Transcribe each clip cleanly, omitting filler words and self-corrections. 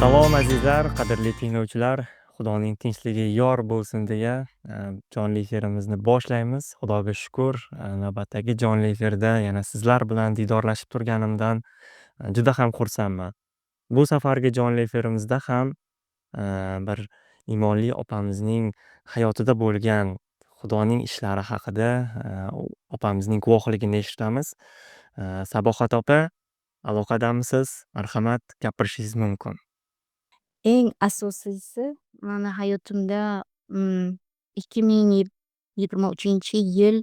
Salom, azizlar, qadrli tinglovchilar. Xudoning tinchligi yor bo'lsin deya jonli efirimizni boshlaymiz. Xudoga shukur, navbatdagi jonli efirda yana sizlar bilan diydorlashib turganimdan juda ham xursandman. Bu safargi jonli efirimizda ham bir iymonli opamizning hayotida bo'lgan Xudoning ishlari haqida opamizning guvohligini eshitamiz. Sabohat opa, aloqadamisiz? Marhamat, gapirishingiz mumkin. Eng asosiysi, mani hayotimda 2023-yil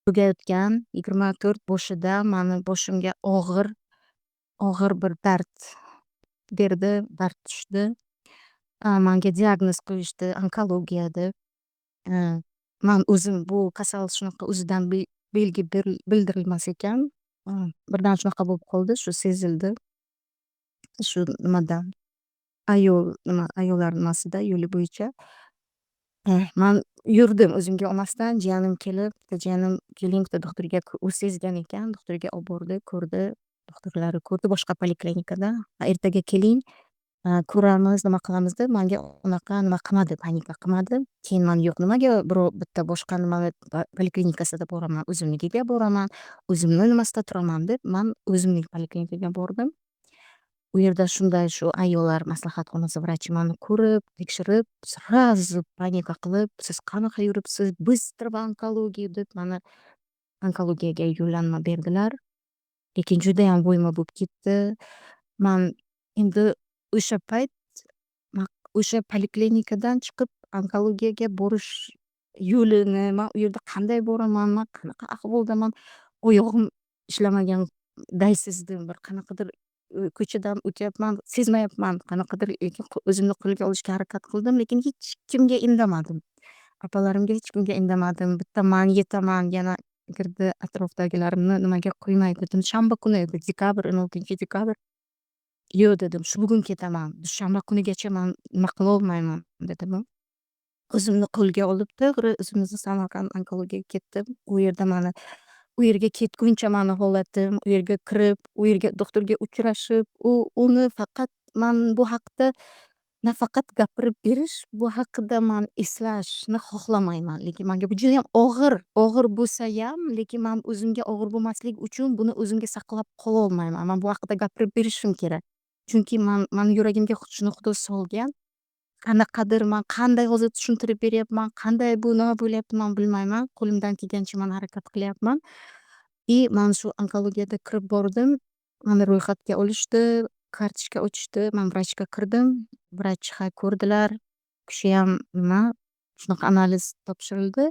tugayotgan, 24 boshida mani boshimga og'ir, og'ir bir dard berdi, dard tushdi. Manga diagnoz qo'yishdi, onkologiya deb. Man o'zim bu kasal shunaqa o'zidan belgi bildirilmas ekan. Birdan shunaqa bo'lib qoldi, shu sezildi. Shu nimadan, ayol nima, ayollar nimasida, yo'li bo'yicha. Man yurdim o'zimga olmasdan, jiyanim kelib, bitta jiyanim "Keling, bitta doktorga", u sezgan ekan, doktorga olib bordi, ko'rdi, doktorlari ko'rdi boshqa poliklinikada. "Ertaga keling, ko'ramiz, nima qilamiz", deb manga unaqa nima qilmadi, panika qilmadi. Keyin man yo'q, nimaga birov bitta boshqa nimani poliklinikasida boraman, o'zimnikiga boraman, o'zimni nimasida turaman deb, man o'zimning poliklinikaga bordim. U yerda shunday shu ayollar maslahatxonasi vrachi mani ko'rib, tekshirib, сразу panika qilib, "Siz qanaqa yuribsiz, быстро в онкологию", deb mani onkologiyaga yo'llanma berdilar. Lekin judayam vahima bo'lib ketdi. Man endi o'sha payt o'sha poliklinikadan chiqib onkologiyaga borish yo'lini, man u yerda qanday boraman, man qanaqa ahvoldaman, oyog'im ishlamaganday sezdim, bir qanaqadir ko'chadan o'tyapman, sezmayapman qanaqadir, lekin o'zimni qo'lga olishga harakat qildim, lekin hech kimga indamadim. Opalarimga, hech kimga indamadim. Bitta man yetaman, yana kirdi atrofdagilarimni nimaga qo'ymay dedim. Shanba kuni edi, dekabr, 16-dekabr. "Yo'q", dedim, "shu bugun ketaman, dushanba kunigacha man nima qilolmayman", dedim. O'zimni qo'lga olib, to'g'ri o'zimizni Samarqand onkologiyaga ketdim. U yerda mani, u yerga ketguncha mani holatim, u yerga kirib, u yerga doktorga uchrashib, u uni faqat man bu haqda nafaqat gapirib berish, bu haqida man eslashni xohlamayman. Lekin manga bu judayam og'ir, og'ir bo'lsayam, lekin man o'zimga og'ir bo'lmasligi uchun buni o'zimga saqlab qololmayman. Man bu haqida gapirib berishim kerak. Chunki man, mani yuragimga shuni Xudo solgan. Qanaqadir man qanday hozir tushuntirib beryapman, qanday bu nima bo'lyapti, man bilmayman. Qo'limdan kelgancha man harakat qilyapman. И man shu onkologiyada kirib bordim. Mani ro'yxatga olishdi, kartochka ochishdi. Man vrachga kirdim. Vrach ha, ko'rdilar. U kishiyam nima, shunaqa analiz topshirildi.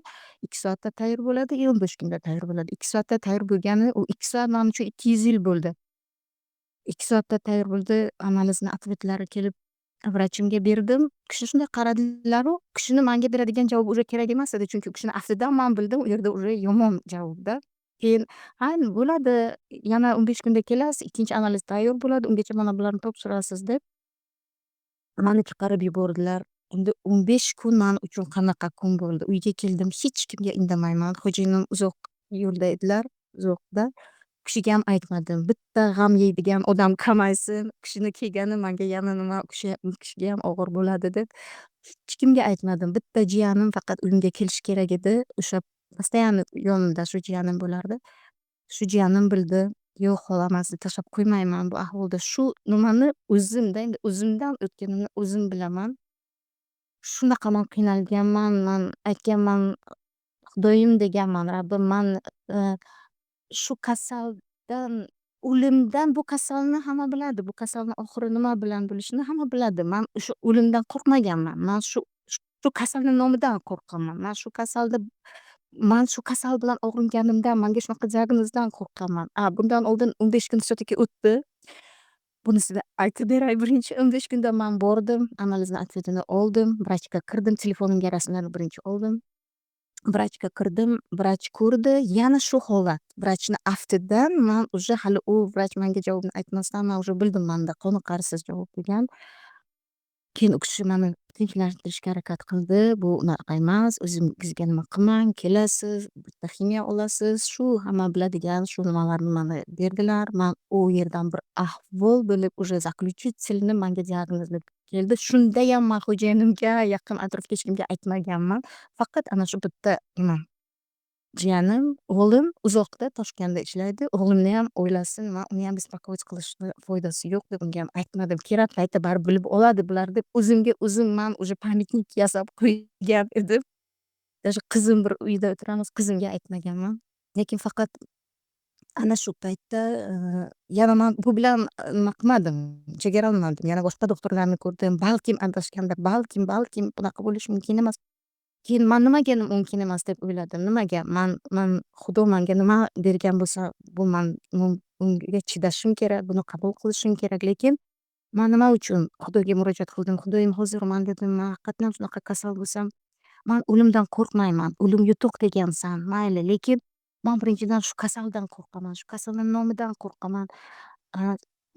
2 soatda tayyor bo'ladi и 15 kunda tayyor bo'ladi. 2 soatda tayyor bo'lgani, u 2 soat man uchun 200 yil bo'ldi. 2 soatda tayyor bo'ldi. Analizni ответ lari kelib, vrachimga berdim. U kishi shunday qaradilaru, u kishini manga beradigan javobi уже kerak emas edi. Chunki u kishini aftidan man bildim, u yerda уже yomon javobda. Keyin "Ha, bo'ladi, yana 15 kunda kelasiz, ikkinchi analiz tayyor bo'ladi, ungacha mana bularni topshirasiz", deb mani chiqarib yubordilar. Endi 15 kun man uchun qanaqa kun bo'ldi. Uyga keldim, hech kimga indamayman. Xo'jayinim uzoq yo'lda edilar, uzoqda. U kishigayam aytmadim. Bitta g'am yeydigan odam kamaysin, u kishini kelgani manga yana nima, u kishi, u kishigayam og'ir bo'ladi deb hech kimga aytmadim. Bitta jiyanim faqat uyimga kelishi kerak edi. O'sha постоянно yonimda shu jiyanim bo'lardi. Shu jiyanim bildi. "Yo'q, xola, man sizni tashlab qo'ymayman bu ahvolda." Shu nimani o'zimda, endi o'zimdan o'tganini o'zim bilaman. Shunaqa man qiynalganman, man aytganman, "Xudoyim", deganman, "Rabbim, man shu kasaldan, o'limdan, bu kasalni hamma biladi, bu kasalni oxiri nima bilan bo'lishini hamma biladi. Man o'sha o'limdan qo'rqmaganman. Man shu kasalni nomidan qo'rqaman. Man shu kasalda, man shu kasal bilan og'ringanimdan, manga shunaqa diagnozdan qo'rqaman". A bundan oldin 15 kun все таки o'tdi. Bunisini aytib beray birinchi. 15 kunda man bordim, analizni ответ ini oldim, vrachga kirdim, telefonimga rasmlarni birinchi oldim. Vrachga kirdim, vrach ko'rdi, yana shu holat. Vrachni aftidan man уже, hali u vrach manga javobni aytmasdan, man уже bildim manda qoniqarsiz javob degan. Keyin u kishi mani tinchlantirishga harakat qildi. Bu unaqa emas, o'zingizga nima qilmang, kelasiz, bitta ximiya olasiz, shu hamma biladigan shu nimalarni mana berdilar. Man u yerdan bir ahvol bo'lib, уже заключительный manga diagnozni keldi. Shundayam man xo'jayinimga, yaqin atrofga hech kimga aytmaganman. Faqat ana shu bitta nima, jiyanim, o'g'lim uzoqda, Toshkentda ishlaydi. O'g'limniyam o'ylasin, man uniyam беспокоить qilishni foydasi yo'q deb ungayam aytmadim. Kerak paytda baribir bilib oladi bular deb o'zimga o'zim man уже памятник yasab qo'ygan edim. Даже qizim, bir uyda o'tiramiz, qizimga aytmaganman. Lekin faqat ana shu paytda yana man bu bilan nima qilmadim, chegaralmadim. Yana boshqa doktorlarni ko'rdim. Balkim adashgandir, balkim bunaqa bo'lishi mumkin emas. Keyin man nimaga mumkin emas deb o'yladim. Nimaga? Man Xudo manga nima bergan bo'lsa, bu man bunga chidashim kerak, buni qabul qilishim kerak. Lekin man nima uchun Xudoga murojaat qildim? Xudoyim, hozir man dedim, man haqiqatdan shunaqa kasal bo'lsam, man o'limdan qo'rqmayman. O'lim yutuq degansan, mayli, lekin man birinchidan shu kasaldan qo'rqaman, shu kasalni nomidan qo'rqaman.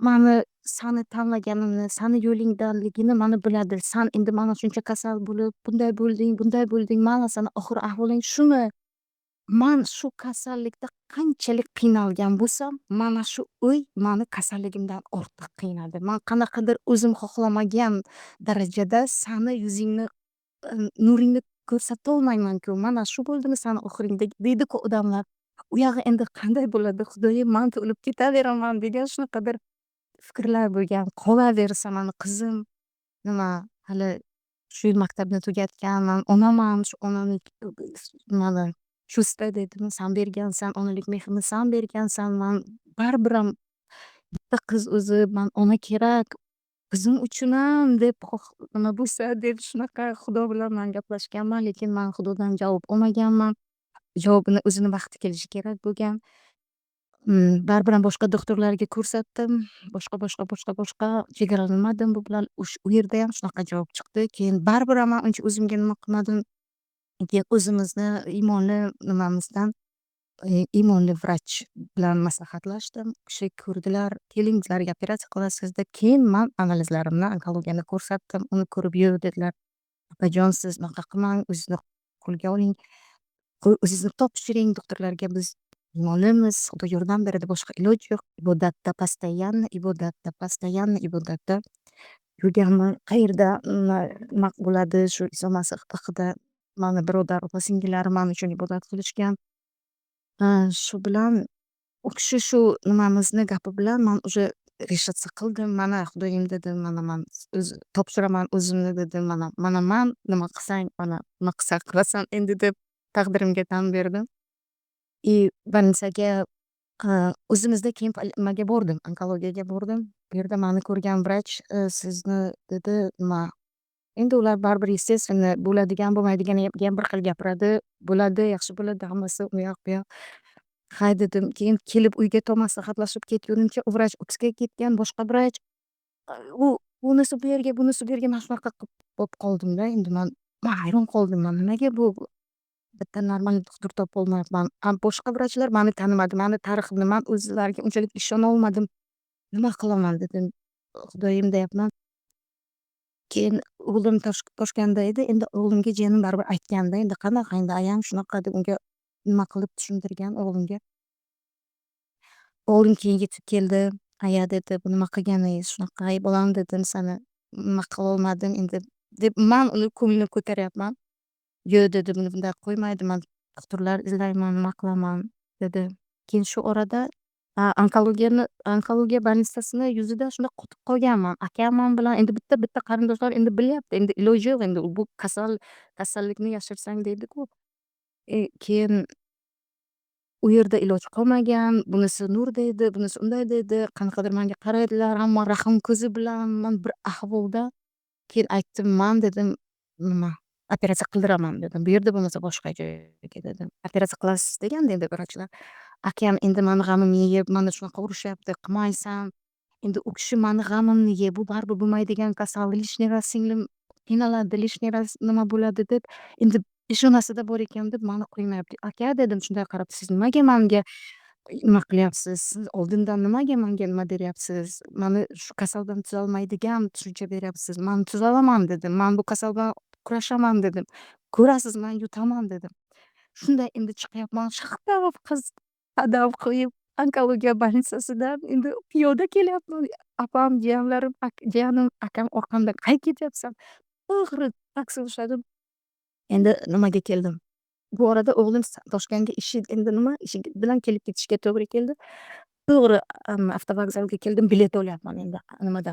Mani sani tanlaganimni, sani yo'lingdanligini mani biladi. San endi mana shuncha kasal bo'lib, bunday bo'lding, bunday bo'lding, mana sani oxir ahvoling shumi? Man shu kasallikda qanchalik qiynalgan bo'lsam, mana shu o'y mani kasalligimdan ortiq qiynadi. Man qanaqadir o'zim xohlamagan darajada sani yuzingni, nuringni ko'rsatolmaymanku. Mana shu bo'ldimi sani oxiring deydiku odamlar. U yog'i endi qanday bo'ladi, Xudoyim, man o'lib ketaveraman degan shunaqa bir fikrlar bo'lgan. Qolaversa, mani qizim nima, hali shu yil maktabni tugatgan, man onaman, shu onani nimani чувство deydimi, san bergansan, onalik mehrini san bergansan, man baribiram bitta qiz o'zi, man ona kerak qizim uchunam deb, nima bo'lsa deb, shunaqa Xudo bilan man gaplashganman, lekin man Xudodan javob olmaganman. Javobini o'zini vaqti kelishi kerak bo'lgan. Baribir ham boshqa doktorlarga ko'rsatdim, boshqa, boshqa, boshqa, boshqa, chegaralanmadim bu bilan. U yerdayam shunaqa javob chiqdi. Keyin baribir ham man uncha o'zimga nima qilmadim. Keyin o'zimizni iymonli nimamizdan, iymonli vrach bilan maslahatlashdim. U kishi ko'rdilar, keling, bizlarga operatsiya qilasiz deb. Keyin man analizlarimni, onkologiyani ko'rsatdim. Uni ko'rib, yo'q dedilar. Opajon, siz unaqa qilmang, o'zingizni qo'lga oling, o'zingizni topshiring doktorlarga, biz iymonlimiz, Xudo yordam beradi, boshqa iloj yo'q. Ibodatda постоянно, ibodatda, постоянно ibodatda yurganman. Qayerda nima bo'ladi, shu Iso Masih haqida mani birodar opa singillarim man uchun ibodat qilishgan. Shu bilan u kishi shu nimamizni gapi bilan man уже решиться qildim. Mana, Xudoyim dedim, mana man o'zi topshiraman o'zimni dedim, mana man nima qilsang, mana nima qilsang qilasan endi deb taqdirimga tan berdim. И больница ga, o'zimizda keyin nimaga bordim, onkologiyaga bordim. Bu yerda mani ko'rgan vrach sizni dedi, nima, endi ular baribir, естественно, bo'ladigan bo'lmaydiganigayam bir xil gapiradi. Bo'ladi, yaxshi bo'ladi hammasi, u yoq bu yoq. Ha dedim. Keyin kelib uyga to maslahatlashib ketgunimcha u vrach o'tga ketgan, boshqa vrach, u bunisi bu yerga, bunisi bu yerga, mana shunaqa qilib bo'lib qoldimda. Endi man hayron qoldim, man nimaga bu bitta normal doktor topolmayapman? A boshqa vrachlar mani tanimadi, mani tariximni, man o'zlariga unchalik ishonolmadim. Nima qilaman dedim, Xudoyim deyapman. Keyin o'g'lim Toshkentda edi. Endi o'g'limga jiyanim baribir aytganda, endi qanaqa, endi ayam shunaqa deb unga nima qilib tushuntirgan o'g'limga. O'g'lim keyin yetib keldi. Aya dedi, bu nima qilganingiz shunaqa, ay bolam dedim, sani nima qilolmadim endi deb man uni ko'nglini ko'taryapman. Yo'q dedi, buni bunday qo'ymaydi, man doktorlar izlayman, nima qilaman dedi. Keyin shu orada onkologiyani, onkologiya больница sini yuzida shundoq qotib qolganman. Akam bilan endi bitta bitta qarindoshlar endi bilyapti, endi iloji yo'q, endi bu kasallikni yashirsang deydiku. Keyin u yerda iloj qolmagan, bunisi nur deydi, bunisi unday deydi, qanaqadir manga qaraydilar hamma rahm ko'zi bilan, man bir ahvolda. Keyin aytdim, man dedim, nima, operatsiya qildiraman dedim, bu yerda bo'lmasa boshqa joyga dedim. Operatsiya qilasiz degandi endi vrachlar. Akam endi mani g'amimni yeb, mana shunaqa urishyapti, qilmaysan. Endi u kishi mani g'amimni yeb, bu baribir bo'lmaydigan kasal, лишний раз singlim qiynaladi, лишний раз nima bo'ladi deb, endi peshonasida bor ekan deb mani qo'ymayapti. Aka dedim shunday qarab, siz nimaga manga Nima qilyapsiz siz, oldindan nimaga manga nima beryapsiz, mani shu kasaldan tuzalmaydigan tushuncha beryapsiz? Man tuzalaman dedim, man bu kasal bilan kurashaman dedim, ko'rasiz, man yutaman dedim. Shunday endi chiqyapman, shaqillab qiz qadam qo'yib onkologiya больницasidan endi piyoda kelyapman. Opam, jiyanlarim, jiyanim, akam orqamdan: "Qayerga ketyapsan?" To'g'ri taksi ushladim, endi nimaga keldim. Bu orada o'g'lim Toshkentga ishi, endi nima ishi bilan kelib ketishiga to'g'ri keldi. To'g'ri avtovokzalga keldim, bilet olyapman endi nimada,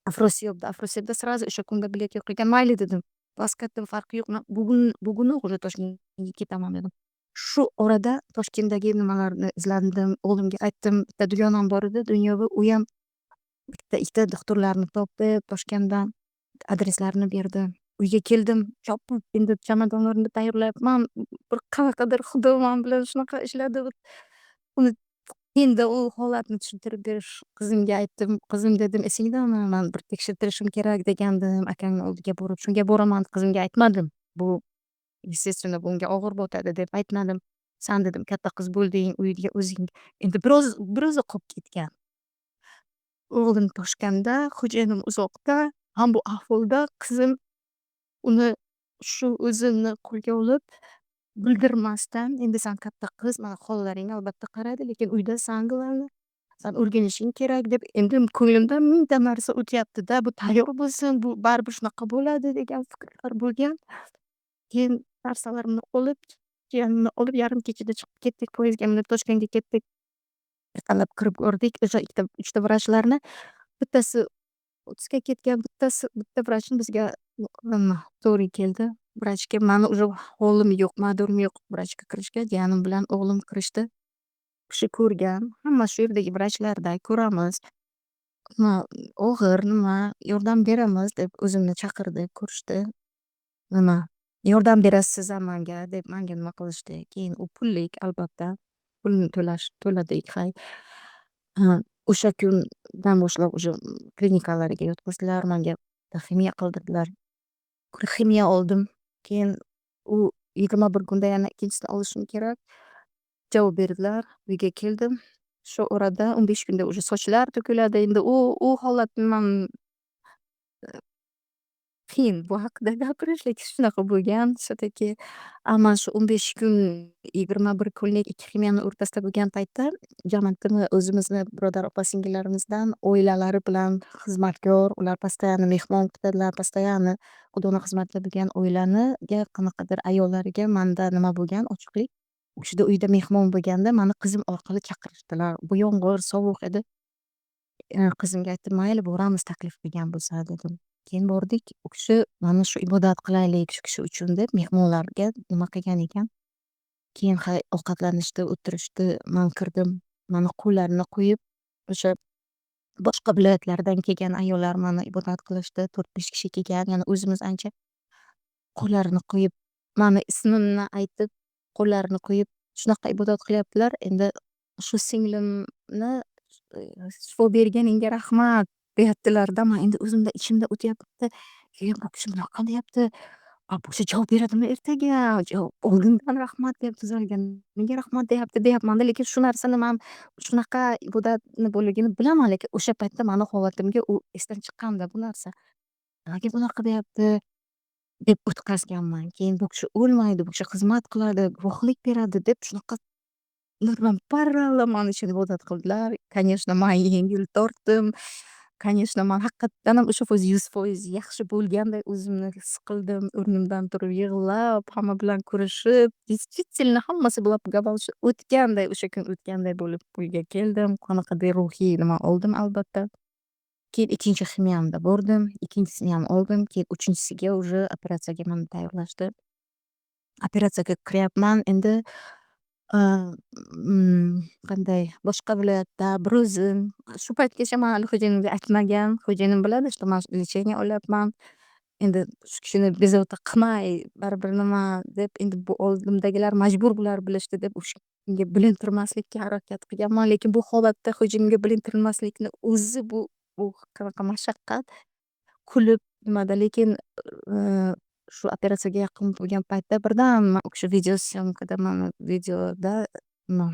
Afrosiyobda. Afrosiyobda сразу o'sha kunda bilet yo'q ekan. Mayli dedim, bas ketdim, farqi yo'q, bugun bugunoq уже Toshkentga ketaman dedim. Shu orada Toshkentdagi nimalarni izlandim, o'g'limga aytdim, bitta dugonam bor edi Dunyovi, uyam bitta ikkita doktorlarni topdi Toshkentdan, adreslarini berdi. Uyga keldim chopib, endi chamadonlarimni tayyorlayapman. Bir qanaqadir Xudo man bilan shunaqa ishladi, uni endi u holatni tushuntirib berish. Qizimga aytdim: "Qizim", dedim, "esingdami, man bir tekshirtirishim kerak degandim akangni oldiga borib, shunga boraman". Qizimga aytmadim bu, естественно, bunga og'ir botadi deb aytmadim. "San", dedim, "katta qiz bo'lding, uyga o'zing endi biroz bir o'zi qolib ketgan". O'g'lim Toshkentda, xo'jayinim uzoqda, ham bu ahvolda qizim uni shu o'zini qo'lga olib, bildirmasdan: "Endi san katta qiz, mana xolalaring albatta qaraydi, lekin uyda san главный, san o'rganishing kerak", deb. Endi ko'nglimda mingta narsa o'tyaptida, bu tayyor bo'lsin, bu baribir shunaqa bo'ladi degan fikrlar bo'lgan. Keyin narsalarimni olib, jiyanimni olib, yarim kechada chiqib ketdik, poyezdga minib Toshkentga ketdik. Ertalab kirib ko'rdik o'sha ikkita, uchta vrachlarni. Bittasi o'ttizzga ketgan, bittasi, bitta vrachni bizga nima to'g'ri keldi. Vrachga mani уже holim yo'q, madorim yo'q vrachga kirishga. Jiyanim bilan o'g'lim kirishdi. U kishi ko'rgan, hamma shu yerdagi vrachlarda ko'ramiz, nima og'ir, nima, yordam beramiz deb o'zimni chaqirdi, ko'rishdi. Nima, yordam berasiz manga deb manga nima qilishdi. Keyin u pullik albatta, pulni to'lash, to'ladik hay. O'sha kundan boshlab уже klinikalariga yotqizdilar, manga ximiya qildirdilar. Ximiya oldim. Keyin u 21 kunda yana ikkinchisini olishim kerak. Javob berdilar. Uyga keldim. Shu orada 15 kunda уже sochlar to'kiladi. Endi u holatni man qiyin bu haqida gapirish, lekin shunaqa bo'lgan все таки. Man shu 15 kun, 21 kunlik ikki ximiyani o'rtasida bo'lgan paytda jamiyatni, o'zimizni birodar opa singillarimizdan oilalari bilan xizmatkor, ular постоянно mehmon kutadilar, постоянно Xudoni xizmatida bo'lgan oilaniga, qanaqadir ayollariga manda nima bo'lgan ochiqlik. U kishida uyida mehmon bo'lganda mani qizim orqali chaqirishdilar. Bu yomg'ir, sovuq edi. Qizimga aytdim: "Mayli, boramiz, taklif qilgan bo'lsa", dedim. Keyin bordik. U kishi mana shu ibodat qilaylik shu kishi uchun deb mehmonlarga nima qilgan ekan. Keyin hay, ovqatlanishdi, o'tirishdi. Man kirdim. Mani qo'llarini qo'yib, o'sha boshqa viloyatlardan kelgan ayollar mani ibodat qilishdi. To'rt besh kishi kelgan, yana o'zimiz ancha. Qo'llarini qo'yib, mani ismimni aytib, qo'llarini qo'yib shunaqa ibodat qilyaptilar. Endi shu singlimni shifo berganingga rahmat deyaptilarda. Man endi o'zimda ichimda o'tyapti. Keyin bu kishi bunaqa deyapti. A bu kishi javob beradimi ertaga? Oldindan rahmat deyapti, tuzalganiga rahmat deyapti deyapmanda. Lekin shu narsani man shunaqa ibodatni borligini bilaman, lekin o'sha paytda mani holatimga u esdan chiqqanda bu narsa. Nimaga bunaqa deyapti deb o'tkazganman. Keyin bu kishi o'lmaydi, bu kishi xizmat qiladi, guvohlik beradi deb shunaqa ular bilan baralla man uchun ibodat qildilar. Конечно, man yengil tortdim. Конечно, man haqiqatdan ham o'sha foiz, 100% yaxshi bo'lganday o'zimni his qildim. O'rnimdan turib yig'lab, hamma bilan ko'rishib, действительно hammasi o'tganday, o'sha kun o'tganday bo'lib uyga keldim. Qanaqadir ruhiy nima oldim albatta. Keyin ikkinchi ximiyamda bordim, ikkinchisini oldim. Keyin uchinchisiga уже operatsiyaga mani tayyorlashdi. Operatsiyaga kiryapman endi, qanday, boshqa viloyatda bir o'zim. Shu paytgacha man hali xo'jayinimga aytmagan. Xo'jayinim biladi, что man лечение olyapman. Endi shu kishini bezovta qilmay, baribir nima deb, endi bu oldimdagilar majbur bular bilishdi deb o'shanga bilintirmaslikka harakat qilganman. Lekin bu holatda xo'jayinimga bilintirmaslikni o'zi bu qanaqa mashaqqat. Kulib nimada, lekin shu operatsiyaga yaqin bo'lgan paytda birdan u kishi видеосъёмка da mani videoda Nima,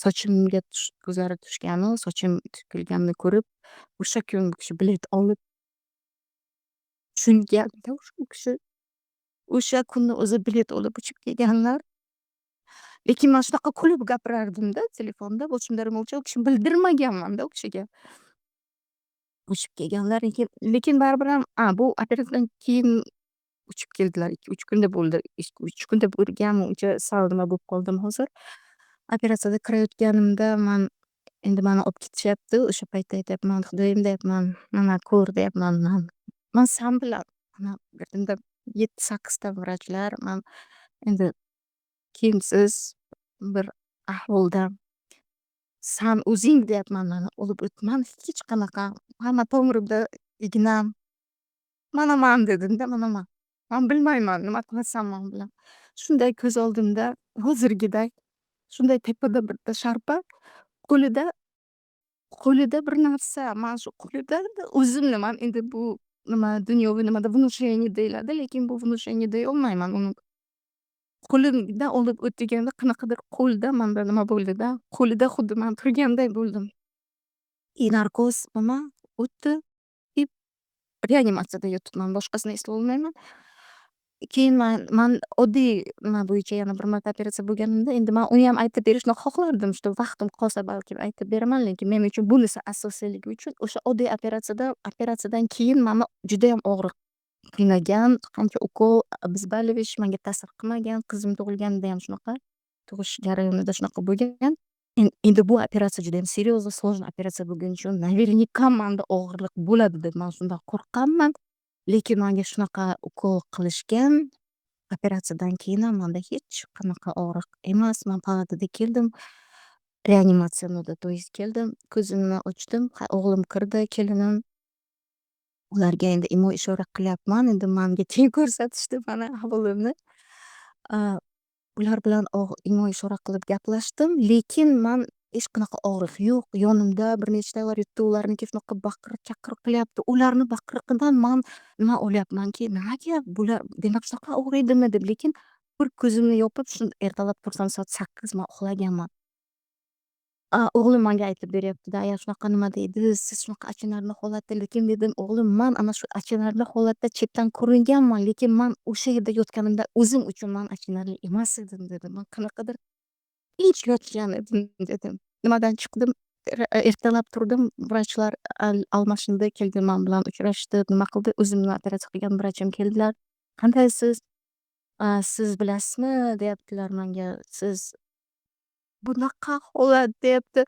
sochimga ko'zlari tushganu, sochim to'kilganini ko'rib, o'sha kun u kishi bilet olib tushunganda u kishi o'sha kunni o'zi bilet olib uchib kelganlar. Lekin man shunaqa kulib gapirardimda telefonda, boshimda ro'molcha, u kishi bildirmaganmanda u kishiga. Uchib kelganlar, lekin baribir ham bu operatsiyadan keyin uchib keldilar, 2-3 kunda bo'ldi, 3 kunda bo'lganmi, uncha sal nima bo'lib qoldim hozir. Operatsiyada kirayotganimda man endi mani olib ketishyapti, o'sha paytda aytyapman: "Xudoyim, deyapman, mana ko'r, deyapman, man san bilan mana yaqinda yetti sakkizta vrachlar, man endi kiyimsiz bir ahvolda, san o'zing, deyapman, mani olib o't, man hech qanaqa, hamma tomirimda ignam, mana man, dedimda, mana man bilmayman nima qilasan man bilan." Shunday ko'z oldimda hozirgiday, shunday tepada bitta sharpa, qo'lida bir narsa, man shu qo'lida o'zimni, man endi bu nima, dunyoviy nimada внушение deyiladi, lekin bu внушение deyolmayman uni. Qo'limdan olib o't deganda qanaqadir qo'lda manda nima bo'ldida, qo'lida xuddi man turganday bo'ldim. И narkoz nima o'tdi и reanimatsiyada yotibman, boshqasini eslolmayman. Keyin man oddiy nima bo'yicha yana bir marta operatsiya bo'lganimda, endi man uniyam aytib berishni xohlardim, что vaqtim qolsa, balkim aytib beraman, lekin men uchun bunisi asosiyligi uchun o'sha oddiy operatsiyada, operatsiyadan keyin mani judayam og'riq qiynagan, qancha ukol, обезболивающий manga ta'sir qilmagan. Qizim tug'ilganidayam shunaqa, tug'ish jarayonida shunaqa bo'lgan. Endi bu operatsiya judayam серьезный, сложный operatsiya bo'lgani uchun наверняка manda og'irlik bo'ladi deb man shundan qo'rqqanman. Lekin manga shunaqa ukol qilishgan, operatsiyadan keyin ham manda hech qanaqa og'riq emas. Man palatada keldim, reanimatsiyada, то есть keldim, ko'zimni ochdim, o'g'lim kirdi, kelinim. Ularga endi imo ishora qilyapman, endi manga keyin ko'rsatishdi mani ahvolimni. Ular bilan imo ishora qilib gaplashdim, lekin man hech qanaqa og'riq yo'q, yonimda bir nechtalar yotdi, ularniki shunaqa baqir chaqir qilyapti. Ularni baqirig'idan man nima olyapmanki, nimaga bular, demak, shunaqa og'riydimi deb, lekin bir ko'zimni yopib, shu ertalab tursam, soat 8, man uxlaganman. O'g'lim manga aytib beryaptida: "Aya, shunaqa nima deydi, siz shunaqa achinarli holatda." Lekin dedim: "O'g'lim, man ana shu achinarli holatda chetdan ko'ringanman, lekin man o'sha yerda yotganimda o'zim uchun man achinarli emas edim", dedim. "Man qanaqadir tinch yotgan edim", dedim. Nimadan chiqdim, ertalab turdim, vrachlar almashindi, keldi, man bilan uchrashdi, nima qildi, o'zimni operatsiya qilgan vrachim keldilar. "Qandaysiz? Siz bilasizmi, deyaptilar manga, siz bunaqa holat, deyapti,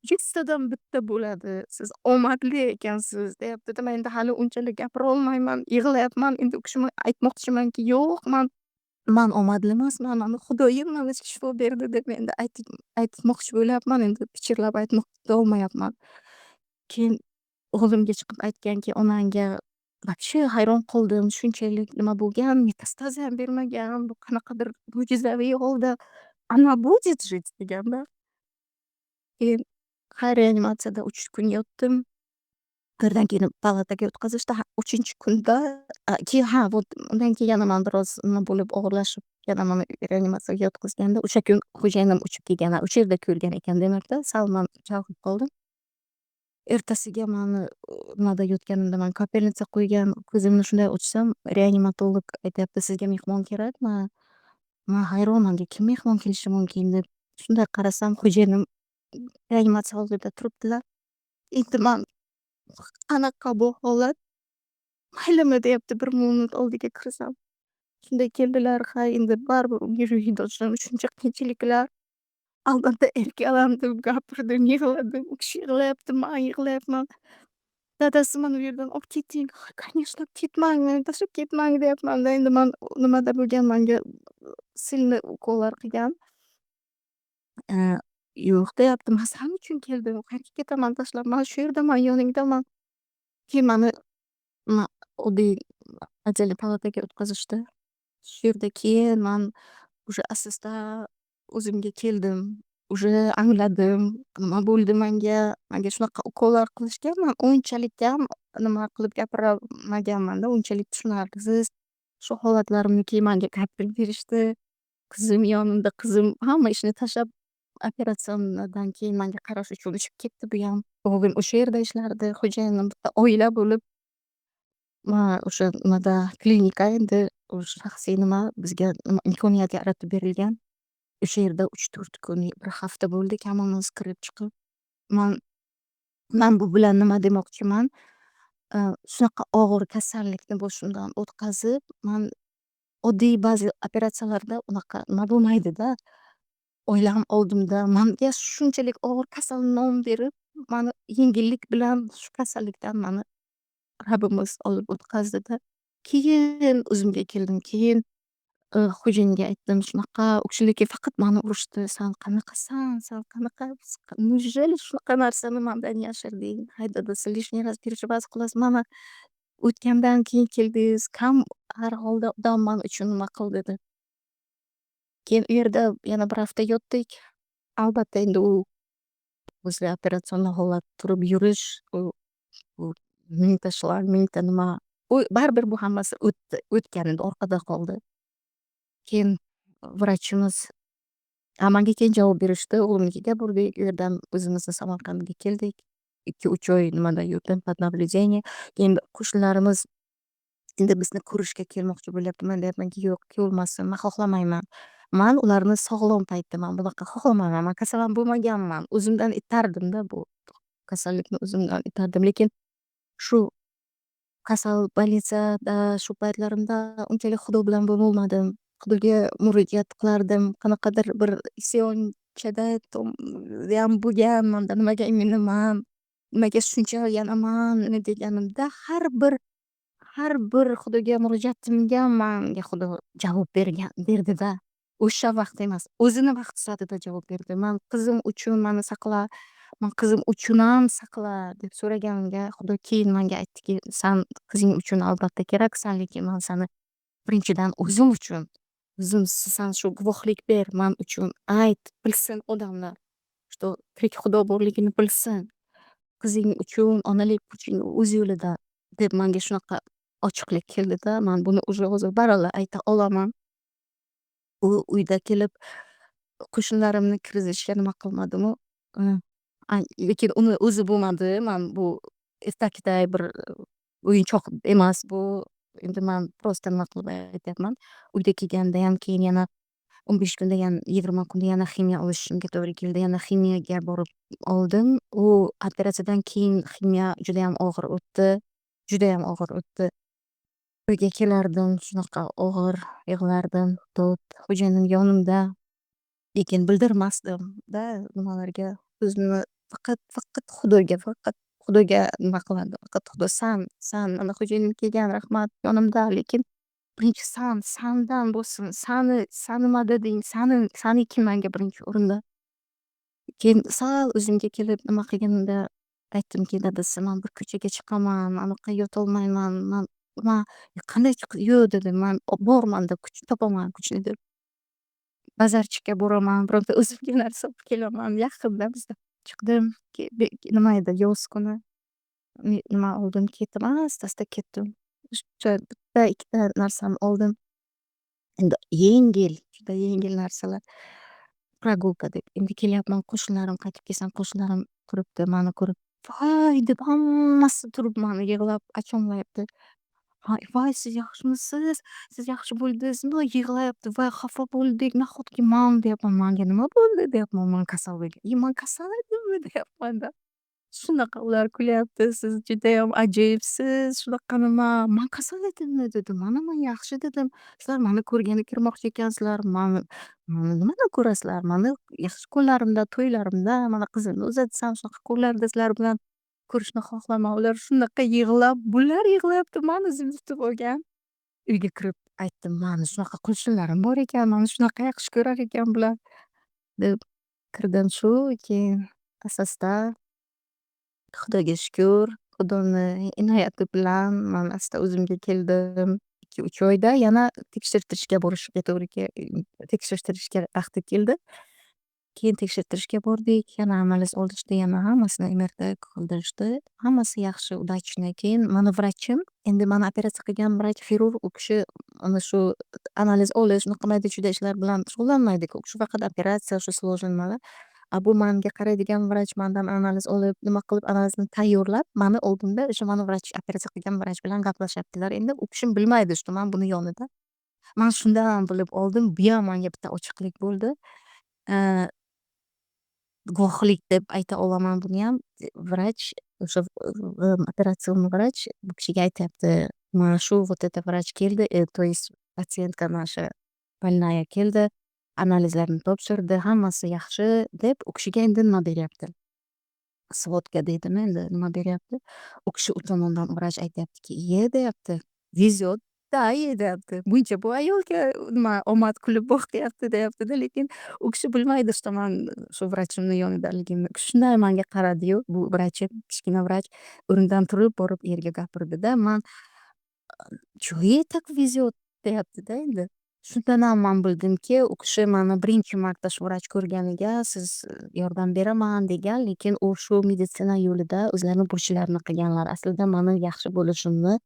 100 tadan bitta bo'ladi, siz omadli ekansiz", deyaptida. Man endi hali unchalik gapirolmayman, yig'layapman. Endi u kishimga aytmoqchimanki, yo'q, man omadli emasman, mani xudoyim manga shifo berdi deb endi aytmoqchi bo'lyapman, endi pichirlab aytolmayapman. Keyin o'g'limga chiqib aytganki: "Onangga вообще hayron qoldim, shunchalik nima bo'lgan, metastazam bermagan, bu qanaqadir mo'jizaviy holda она будет жить", deganda. Keyin ha, reanimatsiyada 3 kun yotdim. Birdan keyin palataga yotqazishdi. Uchinchi kunda keyin, ha, вот, undan keyin yana man biroz nima bo'lib, og'irlashib, yana mani reanimatsiyaga yotqizganda, o'sha kun xo'jayinim uchib kelganlar, o'sha yerda ko'rgan ekan demakda, sal man chalg'ib qoldim. Ertasiga mani nimada yotganimda, man капельница qo'ygan, ko'zimni shunday ochsam, reanimatolog aytyapti: "Sizga mehmon kerakmi?" Man hayron, manga kim mehmon kelishi mumkin deb shunday qarasam, xo'jayinim reanimatsiya oldida turibdilar. Endi man qanaqa bu holat, maylimi, deyapti, bir minut oldiga kirsam. Shunday keldilar, ha, endi baribir unga shuncha qiyinchiliklar. Albatta erkalandim, gapirdim, yig'ladim. U kishi yig'layapti, man yig'layapman. "Dadasi, mani u yerdan olib keting." "Конечно, ketmang, meni tashlab ketmang", deyapmanda. Endi man nimada bo'lgan, manga сильный ukollar qilgan. "Yo'q", deyapti, "Man san uchun keldim, qayerga ketaman tashlab, man shu yerdaman, yoningdaman." Keyin mani nima, oddiy отдельный palataga o'tkazishdi. Shu yerda keyin man уже asta o'zimga keldim. Уже angladim, nima bo'ldi manga. Manga shunaqa ukollar qilishgan, man unchalikam nima qilib gapirolmaganmanda, unchalik tushunarsiz. Shu holatlarimni keyin manga gapirib berishdi. Qizim yonimda, qizim hamma ishni tashlab, operatsiyadan keyin manga qarash uchun uchib ketdi buyam. O'g'lim o'sha yerda ishlardi, xo'jayinim bitta oila bo'lib o'sha nimada, klinika endi shaxsiy nima, bizga imkoniyat yaratib berilgan. O'sha yerda 3-4 kun, bir hafta bo'ldik hammamiz kirib chiqib. Man bu bilan nima demoqchiman, shunaqa og'ir kasallikni boshimdan o'tkazib, man oddiy ba'zi operatsiyalarda unaqa nima bo'lmaydida. Oilam oldimda manga shunchalik og'ir kasal nom berib, mani yengillik bilan shu kasallikdan mani Rabbimiz olib o'tkazdida. Keyin o'zimga keldim, keyin xo'jayinga aytdim shunaqa, u kishilar faqat mani urishdi: "San qanaqasan, san qanaqa, неужели shunaqa narsani mandan yashirding? Hay, dadasi, лишний раз переживать qilasiz, mana o'tgandan keyin keldingiz, kam har holda odam man uchun nima qildi", deb. Keyin u yerda yana bir hafta yotdik. Albatta, endi u после операционный holat, turib yurish, u mingta shlang, mingta nima, u baribir bu hammasi o'tdi, o'tgan, endi orqada qoldi. Keyin vrachimiz manga keyin javob berishdi. O'g'limnikiga bordik, u yerdan o'zimizni Samarqandga keldik. 2-3 oy nimada yurdim, под наблюдение. Endi qo'shnilarimiz endi bizni ko'rishga kelmoqchi bo'lyapti. Man deyapmanki, yo'q, kelmasin, man xohlamayman. Man ularni sog'lom paytda man bunaqa xohlamayman. Man kasal ham bo'lmaganman. O'zimdan itardimda bu kasallikni, o'zimdan itardim. Lekin shu kasal, больница da shu paytlarimda unchalik Xudo bilan bo'lolmadim. Xudoga murojaat qilardim. Qanaqadir bir isyonchada ham bo'lgan manda, nimaga именно man, nimaga shuncha yana man deganimda, har bir Xudoga murojaatimga manga Xudo javob bergan, berdida. O'sha vaqt emas, o'zini vaqti soatida javob berdi. Man qizim uchun mani saqla, man qizim uchunam saqla deb so'raganimga, Xudo keyin manga aytdiki: "San qizing uchun albatta keraksan, lekin man sani birinchidan o'zim uchun, o'zim, san shu guvohlik ber man uchun, ayt, bilsin odamlar, что tirik Xudo borligini bilsin. Qizing uchun onalik kuching o'z yo'lida", deb manga shunaqa ochiqlik keldida, man buni уже hozir baralla ayta olaman. U uyda kelib qo'shnilarimni kirgizishga nima qilmadimu, lekin uni o'zi bo'lmadi. Man bu ertakday bir o'yinchoq emas bu. Endi man просто nima qilib aytyapman. Uyda kelgandayam keyin yana 15 kunda, yana 20 kunda yana ximiya olishimga to'g'ri keldi. Yana ximiyaga borib oldim. U operatsiyadan keyin ximiya judayam og'ir o'tdi. Judayam og'ir o'tdi. Uyga kelardim, shunaqa og'ir yig'lardim. Xo'jayinim yonimda, lekin bildirmasdim-da nimalarga. O'zimni faqat Xudoga, faqat Xudoga nima qilardim. Faqat Xudo san, mana xo'jayinim kelgan, rahmat, yonimda, lekin birinchi san, sandan bo'lsin, sani madading, saniki manga birinchi o'rinda. Keyin sal o'zimga kelib nima qilganimda aytdimki: "Dadasi, man bir ko'chaga chiqaman, anaqa yotolmayman, man qanday yo'q", dedim, "Man bor, manda kuch, topaman kuchni", deb. Bozorchikka boraman, bironta o'zimga narsa olib kelaman, yaqinda bizda. Chiqdim, nima edi, yoz kuni nima oldim, ketdim, asta asta ketdim. O'sha bitta ikkita narsamni oldim. Endi yengil, juda yengil narsalar. Прогулка deb. Endi kelyapman, qo'shnilarim, qaytib kelsam, qo'shnilarim turibdi, mani ko'rib: "Voy!" deb hammasi turib mani yig'lab achonlayapti. "Voy, siz yaxshimisiz? Siz yaxshi bo'ldingizmi?" Yig'layapti. "Voy, xafa bo'ldik, nahotki man", deyapman. "Manga nima bo'ldi?" deyapman. "Man kasal bo'lgan. Man kasal edimmi?" deyapmanda. Shunaqa ular kulyapti. "Siz judayam ajoyibsiz, shunaqa nima". "Man kasal edimmi?" dedim. "Mana man yaxshi", dedim. "Sizlar mani ko'rgani kirmoqchi ekansizlar. Mani nimadan ko'rasizlar? Mani yaxshi kunlarimda, to'ylarimda, mana qizimni uzatsam, shunaqa kunlarda sizlar bilan ko'rishni xohlaman". Ular shunaqa yig'lab, bular yig'layapti, mani o'zim tutib olgan. Uyga kirib aytdim: "Mani shunaqa qo'shnilarim bor ekan, mani shunaqa yaxshi ko'rar ekan bular", deb kirdim shu, keyin asta-asta, Xudoga shukur, Xudoni inoyati bilan man asta o'zimga keldim. 2-3 oyda yana tekshirtirishga borishga to'g'ri, tekshirtirishga vaqti keldi. Keyin tekshirtirishga bordik, yana analiz olishdi, yana hammasini МРТ qildirishdi. Hammasi yaxshi, удачно. Keyin mani vrachim, endi mani operatsiya qilgan vrach xirurg, u kishi ana shu analiz olish, unaqa mayda chuyda ishlar bilan shug'ullanmaydiku. U kishi faqat operatsiya, shu сложный nimalar. A bu manga qaraydigan vrach mandan analiz olib, nima qilib, analizni tayyorlab, mani oldimda o'sha mani vrach, operatsiya qilgan vrach bilan gaplashyaptilar. Endi u kishi bilmaydi, что man buni yonida. Man shundan bilib oldim, buyam manga bitta ochiqlik bo'ldi. Guvohlik deb ayta olaman buniyam. Vrach, o'sha операционный vrach bu kishiga aytyapti: "Mana shu вот это vrach keldi, то есть пациентка наша больная keldi, analizlarni topshirdi, hammasi yaxshi", deb u kishiga endi nima beryapti, сводка deydimi endi, nima beryapti. U kishi u tomondan vrach aytyaptiki: "Iye", deyapti, "везет да ey", deyapti, "Buncha bu ayolga nima, omad kulib boqyapti", deyaptida. Lekin u kishi bilmaydi, что man shu vrachimni yonidaligimni. U kishi shunday manga qaradiyu, bu vrachim, kichkina vrach o'rnidan turib borib erga gapirdida, man "Чё ей так везет?" deyaptida endi. Shundanam man bildimki, u kishi mani birinchi marta shu vrach ko'rganiga siz yordam beraman degan, lekin u shu meditsina yo'lida o'zlarini burchlarini qilganlar. Aslida mani yaxshi bo'lishimni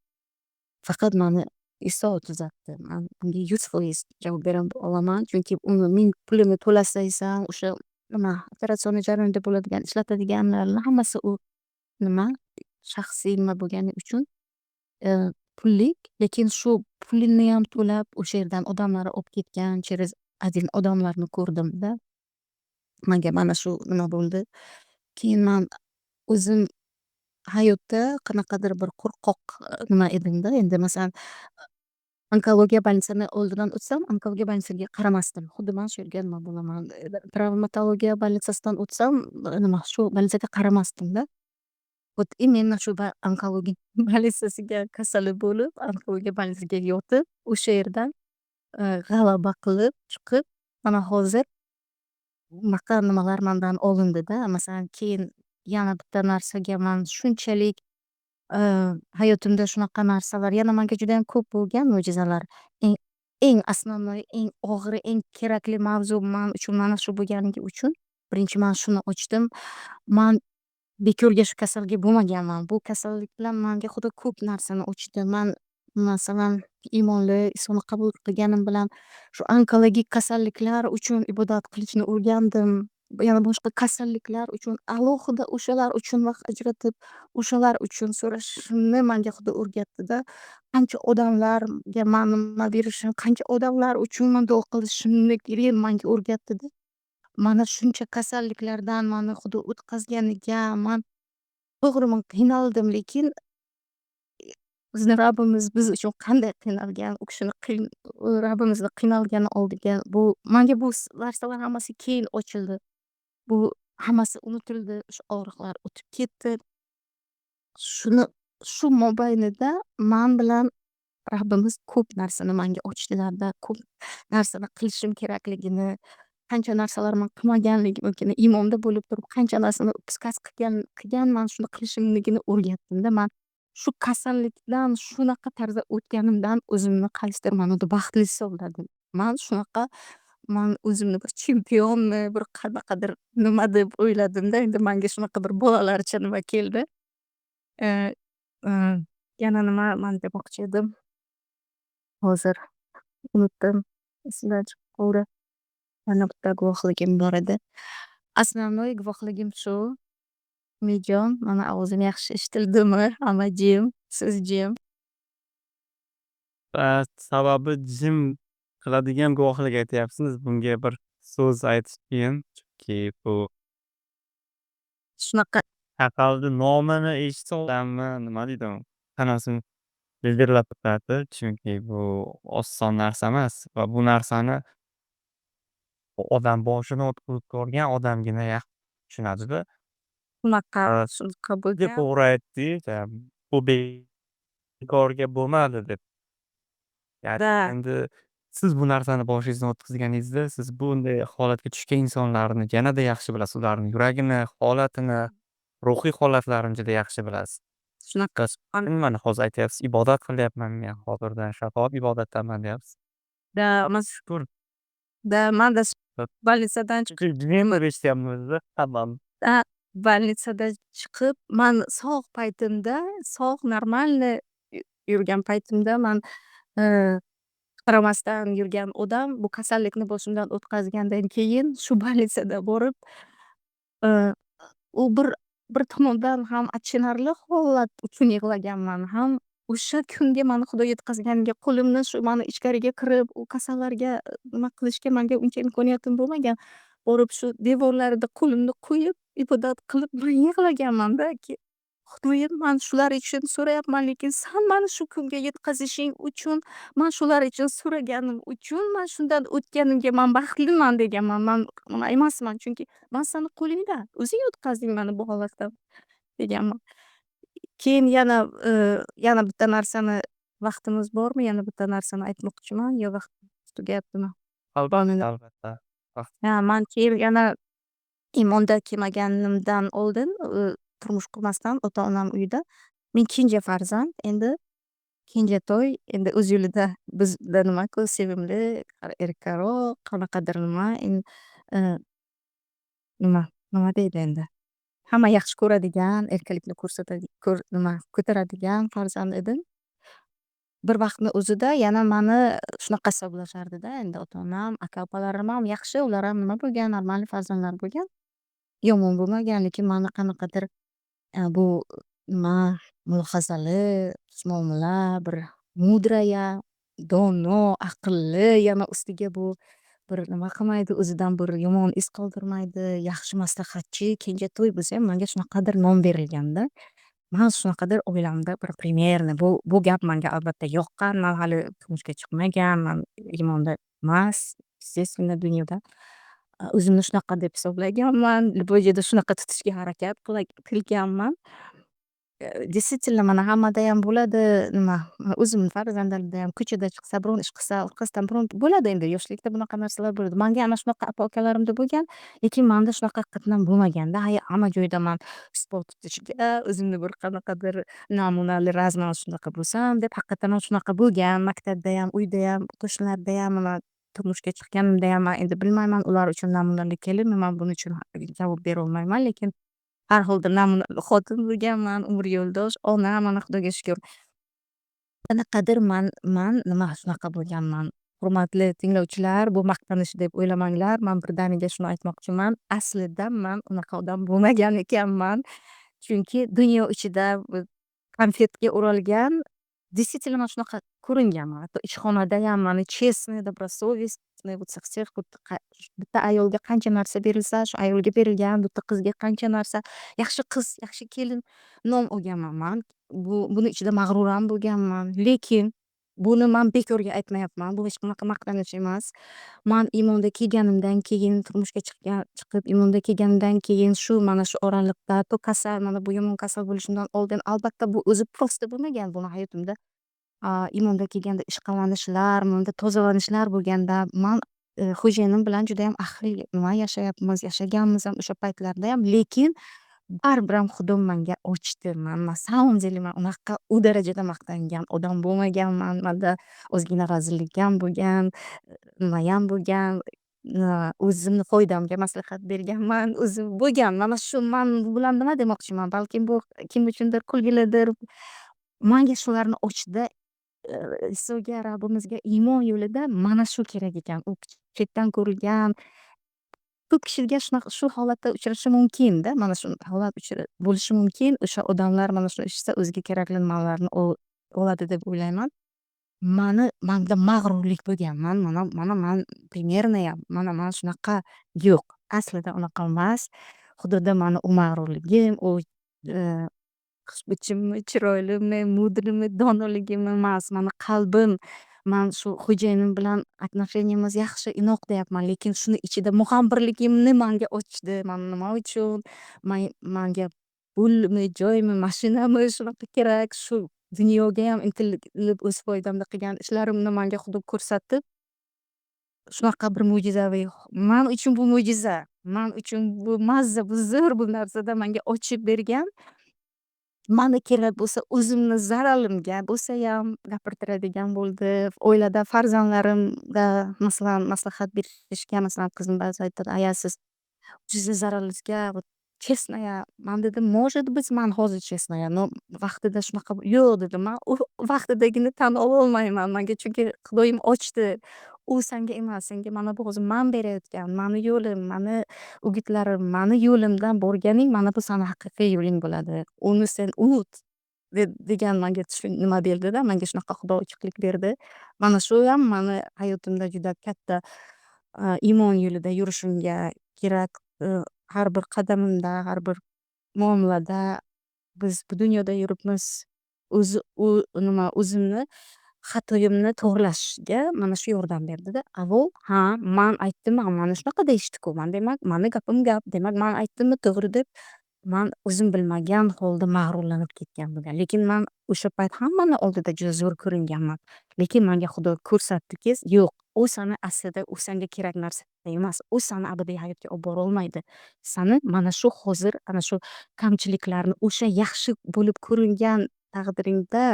faqat mani Iso tuzatdi. Man bunga 100% javob bera olaman, chunki uni ming pulini to'lasangiz ham, o'sha nima, операционный jarayonda bo'ladigan ishlatadiganlarni hammasi u nima, shaxsiy nima bo'lgani uchun pullik, lekin shu puliniyam to'lab o'sha yerdan odamlar olib ketgan, через один odamlarni ko'rdimda. Manga mana shu nima bo'ldi. Keyin man o'zim hayotda qanaqadir bir qo'rqoq nima edimda. Endi, masalan, onkologiya больница ni oldidan o'tsam, onkologiya больница ga qaramasdim. Xuddi man shu yerga nima bo'laman, travmatologiya больница sidan o'tsam, nima, shu больница ga qaramasdimda. Вот именно shu onkologiya больница siga kasali bo'lib, onkologiya больница ga yotib, o'sha yerdan g'alaba qilib chiqib, mana hozir bunaqa nimalar mandan olindida. Masalan, keyin yana bitta narsaga man shunchalik, hayotimda shunaqa narsalar yana manga judayam ko'p bo'lgan mo'jizalar. Eng eng основной, eng og'iri, eng kerakli mavzu man uchun mana shu bo'lganligi uchun birinchi man shuni ochdim. Man bekorga shu kasalga bo'lmaganman. Bu kasallik bilan manga Xudo ko'p narsani ochdi. Man, masalan, iymonli, Isoni qabul qilganim bilan shu onkologik kasalliklar uchun ibodat qilishni o'rgandim. Yana boshqa kasalliklar uchun alohida o'shalar uchun vaqt ajratib, o'shalar uchun so'rashimni manga Xudo o'rgatdida. Qancha odamlarga man nima berishim, qancha odamlar uchun man duo qilishimni manga o'rgatdida. Mana shuncha kasalliklardan mani Xudo o'tkazganiga man, to'g'ri, man qiynaldim, lekin bizni Rabbimiz biz uchun qanday qiynalgan, u kishini, Rabbimizni qiynalgani oldiga bu manga bu narsalar hammasi keyin ochildi. Bu hammasi unutildi, o'sha og'riqlar o'tib ketdi. Shuni shu mobaynida man bilan Rabbimiz ko'p narsani manga ochdilarda, ko'p narsani qilishim kerakligini, qancha narsalar man qilmaganligimni, iymonda bo'lib turib qancha narsani упускать qilganman, shuni qilishimligini o'rgatdimda. Man shu kasallikdan shunaqa tarzda o'tganimdan o'zimni qaysidir ma'noda baxtli hisobladim. Man shunaqa, man o'zimni bir chempionmi, bir qanaqadir nima deb o'yladimda. Endi manga shunaqa bir bolalarcha nima keldi. Yana nima man demoqchi edim, hozir unutdim, esimdan chiqib qoldi. Yana bitta guvohligim bor edi. Основной guvohligim shu. Umidjon, mani ovozim yaxshi eshitildimi? Hamma jim, siz jim. Sababi jim qiladigan guvohlik aytyapsiz. Bunga bir so'z aytish qiyin, chunki bu Shunaqa. kasalni nomini eshitsa odamni, nima deydi, tanasini bildirlab turadi, chunki bu oson narsa emas va bu narsani odam boshini o'tkazib ko'rgan odamgina yaxshi tushunadida. Shunaqa, shunaqa Juda bo'lgan. to'g'ri aytdingiz, bu bekorga bo'lmadi deb. Да. Endi siz bu narsani boshingizdan o'tkazganingizda, siz bunday holatga tushgan insonlarni yanada yaxshi bilasiz. Ularni yuragini, holatini, ruhiy holatlarini juda yaxshi bilasiz. Shunaqa. Mana hozir aytyapsiz, ibodat qilyapman men hozirdan, shafoat ibodatdaman deyapsiz. Да. Shukur. Да, manda больница dan Eshityapmiz hammamiz. Больница da chiqib, man sog' paytimda, sog', нормальный yurgan paytimda, man qaramasdan yurgan odam bu kasallikni boshimdan o'tkazgandan keyin shu больница da borib, u bir tomondan ham achinarli holat uchun yig'laganman, ham o'sha kunga mani xudo yetkazganiga qo'limni shu mani ichkariga kirib, u kasallarga nima qilishga manga uncha imkoniyatim bo'lmagan. Borib shu devorlarida qo'limni qo'yib, ibodat qilib yig'laganmanda, xudoyim, man shular uchun so'rayapman, lekin san mani shu kunga yetkazishing uchun, man shular uchun so'raganim uchun, man shundan o'tganimga man baxtliman deganman. Man nima emasman, chunki man sani qo'lingda, o'zing o'tkazding mani bu holatdan deganman. Keyin yana bitta narsani, vaqtimiz bormi, yana bitta narsani aytmoqchiman yo vaqt tugayaptimi? Albatta. Ha, man keyin yana iymonda kelmaganimdan oldin, turmush qurmasdan, ota onam uyida men kenja farzand, endi kenjatoy, endi o'z yo'lida bizda nimaku, sevimli, erkaroq, qanaqadir nima, nima deydi endi, hamma yaxshi ko'radigan, erkalikni ko'rsatadi, nima, ko'taradigan farzand edim. Bir vaqtni o'zida yana mani shunaqa hisoblashardida endi ota onam, aka opalarim ham yaxshi, ular ham nima bo'lgan, нормальный farzandlar bo'lgan, yomon bo'lmagan. Lekin mani qanaqadir bu nima, mulohazali, muomala, bir мудрая, dono, aqlli, yana ustiga bu bir nima qilmaydi, o'zidan bir yomon iz qoldirmaydi, yaxshi maslahatchi, kenjatoy bo'lsayam manga shunaqadir nom berilganda. Man shunaqadir oilamda bir примерный bu gap manga albatta yoqqan. Man hali turmushga chiqmaganman, iymonda emas, естественно, dunyoda o'zimni shunaqa deb hisoblaganman, любой joyda shunaqa tutishga harakat qilganman. Действительно, mana hammadayam bo'ladi, nima, o'zimni farzandlarimdayam ko'chada chiqsa, biron ish qilsa, orqasidan biron bo'ladi, endi yoshlikda bunaqa narsalar bo'ladi. Manga ana shunaqa aka ukalarimda bo'lgan, lekin manda shunaqa haqiqatdan bo'lmaganda. Hamma joyda man isbot tutishga, o'zimni bir qanaqadir namunali razman shunaqa bo'lsam deb, haqiqatdan ham shunaqa bo'lgan maktabdayam, uydayam, qo'shnilardayam. Mana turmushga chiqqanimdayam, man endi bilmayman, ular uchun namunali kelinmi, man buning uchun javob berolmayman, lekin har holda namunali xotin bo'lganman, umr yo'ldosh, ona, mana xudoga shukur. Qanaqadir man nima, shunaqa bo'lganman. Hurmatli tinglovchilar, bu maqtanish deb o'ylamanglar. Man birdaniga shuni aytmoqchiman, aslida man unaqa odam bo'lmagan ekanman, chunki dunyo ichida konfetga o'ralgan, действительно man shunaqa ko'ringanman. Hatto ishxonadayam mani честный, добросовестный, вот со всех, bitta ayolga qancha narsa berilsa, shu ayolga berilgan, bitta qizga qancha narsa, yaxshi qiz, yaxshi kelin nom olganman. Man buni ichida mag'rur ham bo'lganman, lekin buni man bekorga aytmayapman, bu hech qanaqa maqtanish emas. Man iymonda kelganimdan keyin, turmushga chiqqan, chiqib, iymonda kelganimdan keyin, shu mana shu oraliqda to kasal, mana bu yomon kasal bo'lishimdan oldin, albatta, bu o'zi просто bo'lmagan. Buni hayotimda iymonda kelganda ishqalanishlar, manda tozalanishlar bo'lganda, man xo'jayinim bilan judayam ahil nima yashayapmiz, yashaganmiz ham o'sha paytlardayam, lekin baribir ham xudo manga ochdi. Man на самом деле man unaqa u darajada maqtangan odam bo'lmaganman. Manda ozgina razillik ham bo'lgan, nimayam bo'lgan, o'zimni foydamga maslahat berganman o'zim bo'lgan. Mana shu man bu bilan nima demoqchiman, balkim bu kim uchundir kulgilidir. Manga shularni ochdida Isoga, Rabbimizga iymon yo'lida mana shu kerak ekan. U chetdan ko'rilgan, ko'p kishiga shunaqa shu holatda uchrashi mumkinda, mana shu holat bo'lishi mumkin. O'sha odamlar mana shuni eshitsa, o'ziga kerakli nimalarni oladi deb o'ylayman. Mani manda mag'rurlik bo'lgan, man mana man примерная, mana man shunaqa, yo'q, aslida unaqa emas. Xudoda mani u mag'rurligim, u xushbichimmi, chiroylimi, мудрый mi, donoligim emas, mani qalbim. Man shu xo'jayinim bilan отношения miz yaxshi, inoq deyapman, lekin shuni ichida mug'ambirligimni manga ochdi. Man nima uchun manga pulmi, joymi, mashinami shunaqa kerak, shu dunyogayam intilib, o'z foydamda qilgan ishlarimni manga xudo ko'rsatib, shunaqa bir mo'jizaviy, man uchun bu mo'jiza, man uchun bu mazza, bu zo'r, bu narsada manga ochib bergan. Mani kerak bo'lsa, o'zimni zararimga bo'lsayam gapirtiradigan bo'ldi. Oilada farzandlarimda, masalan, maslahat berishga, masalan, qizim ba'zi aytadi: "Aya, siz o'zingizni zararingizga вот честная". Man dedim: "Может быть, man hozir честная, но vaqtida shunaqa yo'q", dedim. Man u vaqtidagini tan ololmayman manga, chunki Xudoyim ochdi. U sanga emas, senga mana bu hozir man berayotgan mani yo'lim, mani o'gitlarim, mani yo'limdan borganing, mana bu sani haqiqiy yo'ling bo'ladi, uni sen unut, degan manga nima berdida, manga shunaqa Xudo ochiqlik berdi. Mana shu ham mani hayotimda juda katta iymon yo'lida yurishimga kerak, har bir qadamimda, har bir muomalada. Biz bu dunyoda yuribmiz, o'zi u nima, o'zimni xatoyimni to'g'irlashga mana shu yordam berdida. Avval ha, man aytdim, mana shunaqa deyishdiku, man demak, mani gapim gap, demak, man aytdimmi, to'g'ri, deb man o'zim bilmagan holda mag'rurlanib ketgan bo'lgan. Lekin man o'sha payt hammani oldida juda zo'r ko'ringanman. Lekin manga Xudo ko'rsatdiki, yo'q, u sani aslida u sanga kerak narsa emas, u sani abadiy hayotga olib borolmaydi. Sani mana shu hozir ana shu kamchiliklarni, o'sha yaxshi bo'lib ko'ringan taqdiringda,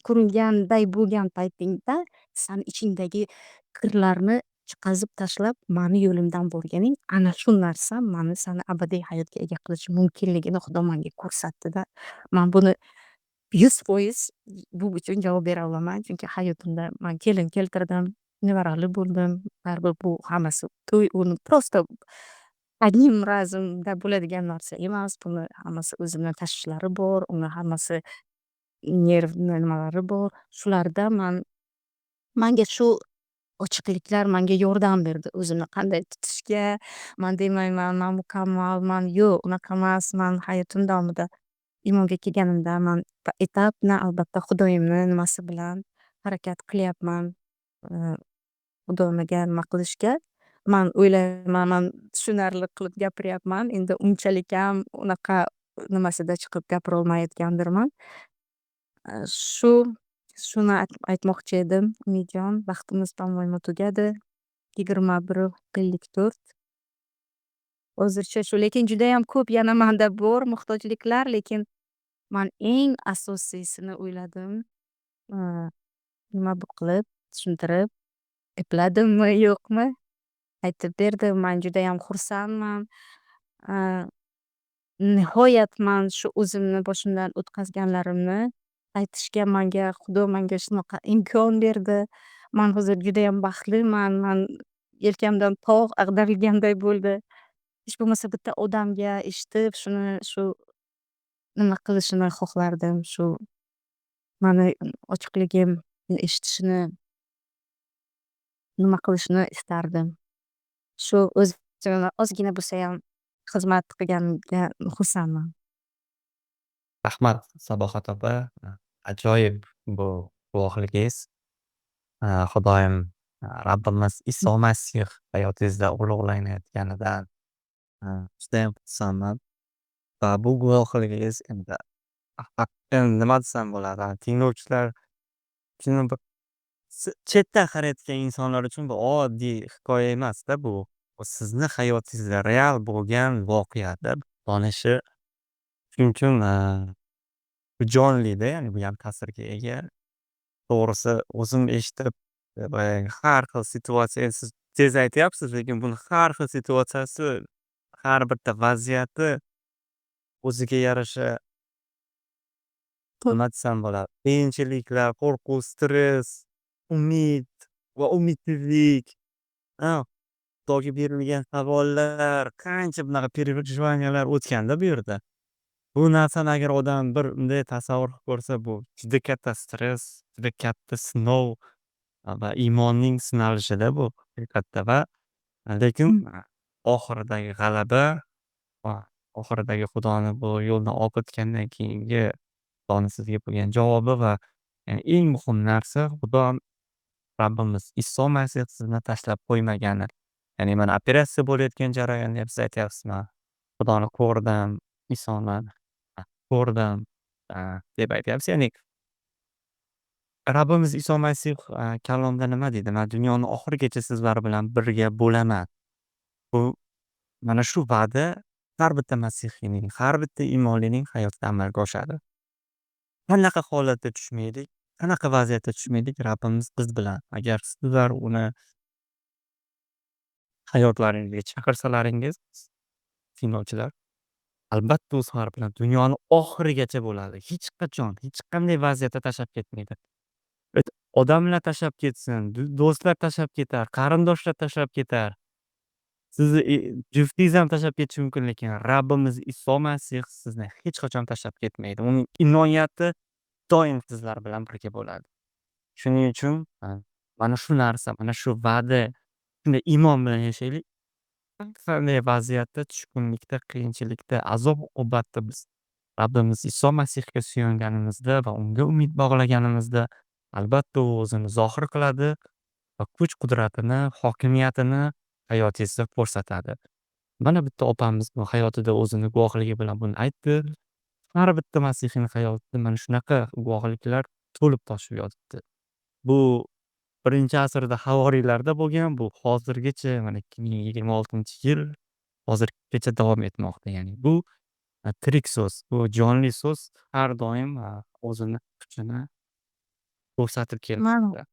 ko'ringanday bo'lgan paytingda sani ichingdagi kirlarni chiqazib tashlab, mani yo'limdan borganing, ana shu narsa mani sani abadiy hayotga ega qilishi mumkinligini Xudo manga ko'rsatdida. Man buni 100% bu uchun javob bera olaman, chunki hayotimda man kelin keltirdim, nevarali bo'ldim. Baribir bu hammasi to'y, uni просто одним разом da bo'ladigan narsa emas. Buni hammasi o'zini tashvishlari bor, uni hammasi nerv nimalari bor. Shularda man, manga shu ochiqliklar manga yordam berdi o'zimni qanday tutishga. Man demayman, man mukammalman, yo'q, unaqa emas. Man hayotim davomida iymonga kelganimda man этапно, albatta, Xudoyimni nimasi bilan harakat qilyapman Xudoniga nima qilishga. Man o'ylayman, man tushunarli qilib gapiryapman. Endi unchalikam unaqa nimasida chiqib gapirolmayotgandirman. Shu shuni aytmoqchi edim, Umidjon. Vaqtimiz, по-моему, tugadi. 21:54. Hozircha shu, lekin judayam ko'p yana manda bor muhtojliklar, lekin man eng asosiysini o'yladim. Nima qilib tushuntirib, epladimmi, yo'qmi, aytib berdim. Man judayam xursandman. Nihoyat man shu o'zimni boshimdan o'tkazganlarimni aytishga manga Xudo manga shunaqa imkon berdi. Man hozir judayam baxtliman. Man yelkamdan tog' ag'darilganday bo'ldi. Hech bo'lmasa bitta odamga eshitib, shuni, shu nima qilishini xohlardim, shu mani ochiqligimni eshitishini, nima qilishini istardim. Shu o'zimni ozgina bo'lsayam xizmat qilganimga xursandman. Rahmat, Sabohat opa, ajoyib bu guvohligingiz. Xudoyim, Rabbimiz Iso Masih hayotingizda ulug'lanayotganidan judayam xursandman va bu guvohligingiz endi nima desam bo'ladi, tinglovchilar uchun, bir chetdan qarayotgan insonlar uchun bu oddiy hikoya emasda bu. Bu sizni hayotingizda real bo'lgan voqeada donishi. Shuning uchun bu jonlida, ya'ni buyam ta'sirga ega. To'g'risi, o'zim eshitib, boyagi har xil situatsiya, siz tez aytyapsiz, lekin buni har xil situatsiyasi, har bitta vaziyati o'ziga yarasha, nima desam bo'ladi, qiyinchiliklar, qo'rquv, stress, umid va umidsizlik, Xudoga berilgan savollar, qancha bunaqa переживания lar o'tganda bu yerda. Bu narsani agar odam bir bunday tasavvur qilib ko'rsa, bu juda katta stress, juda katta sinov va iymonning sinalishida bu haqiqatda. Va lekin oxiridagi g'alaba va oxiridagi Xudoni bu yo'ldan olib o'tgandan keyingi Xudoni sizga bo'lgan javobi va eng muhim narsa, Xudo, Rabbimiz Iso Masih sizni tashlab qo'ymagani. Ya'ni mana operatsiya bo'layotgan jarayonda ham siz aytyapsiz, man Xudoni ko'rdim, Isoni ko'rdim, deb aytyapsiz. Ya'ni Rabbimiz Iso Masih kalomda nima deydi? "Man dunyoni oxirigacha sizlar bilan birga bo'laman." Bu mana shu va'da har bitta masihiyning, har bitta iymonlining hayotida amalga oshadi. Qanaqa holatda tushmaylik, qanaqa vaziyatda tushmaylik, Rabbimiz biz bilan. Agar sizlar uni hayotlaringizga chaqirsalaringiz, tinglovchilar, albatta u sizlar bilan dunyoni oxirigacha bo'ladi. Hech qachon, hech qanday vaziyatda tashlab ketmaydi. Odamlar tashlab ketsin, do'stlar tashlab ketar, qarindoshlar tashlab ketar. Sizni juftingiz ham tashlab ketishi mumkin, lekin Rabbimiz Iso Masih sizni hech qachon tashlab ketmaydi. Uning inoyati doim sizlar bilan birga bo'ladi. Shuning uchun mana shu narsa, mana shu va'da, shunday iymon bilan yashaylik. Qanday vaziyatda, tushkunlikda, qiyinchilikda, azob-uqubatda biz Rabbimiz Iso Masihga suyanganimizda va unga umid bog'laganimizda, albatta u o'zini zohir qiladi va kuch-qudratini, hokimiyatini hayotingizda ko'rsatadi. Mana bitta opamiz bu hayotida o'zini guvohligi bilan buni aytdi. Har bitta masihiyning hayotida mana shunaqa guvohliklar to'lib toshib yotibdi. Bu 1-asrda havoriylarda bo'lgan, bu hozirgacha, mana 2026-yil, hozirgacha davom etmoqda. Ya'ni bu tirik so'z, bu jonli so'z har doim o'zini kuchini ko'rsatib kelmoqda.